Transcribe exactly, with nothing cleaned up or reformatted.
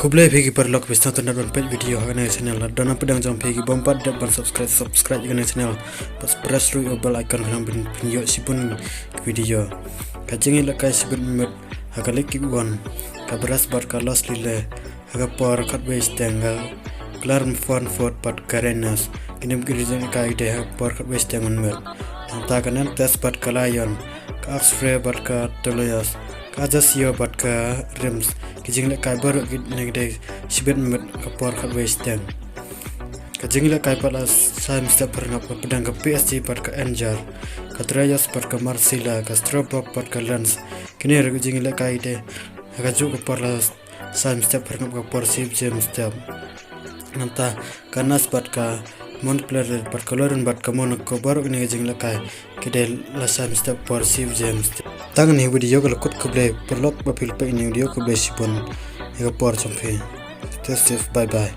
Khublei phi ki paralok, phi sngewtynnat ban peit video ha kane ka channel. Lada don na pdeng jong phi ki bym pat dep ban subscribe, subscribe ïa kane ka channel. Bad press ruh ïa u bell icon khnang ban phin ïoh shibun video. Ka jingïalehkai shibit mynmiet ha ka League Kick One, ka Brest bad ka Los Lille, ha ka por khatwei shiteng, ka Clermont Foot bad ka Rennes. Kine ki jingïalehkai ki dei ha ka por khatwei shiteng mynmiet. Nangta ka Nantes bad ka Lyon, ka Auxerre bad ka Toulouse, ka Ajaccio bad ka Reims. Ki jingïalehkai baroh kine ki dei shibit mynmiet ha ka por khatwei shiteng. Ka jingïalehkai pat la shai mynstep phyrngap, ka pdeng ka P S G bad ka Angers, ka Troyes bad ka Marseille, ka Strasbourg bad ka Lens. Kine ruh ki jingïalehkai ki dei ha kajuh ka por la shai mynstep phyrngap, ka por shi baje mynstep. Nangta ka Nice bad ka Montpellier bad ka Lorient bad ka Monaco, baroh kine ki jingïalehkai ki dei la shai mynstep por shi baje mynstep. Tang kane hi video ka la kut, khublei paralok ba phi la peit ïa kane hi video, khublei shibun ïa ka por jong phi. Stay safe, bye bye.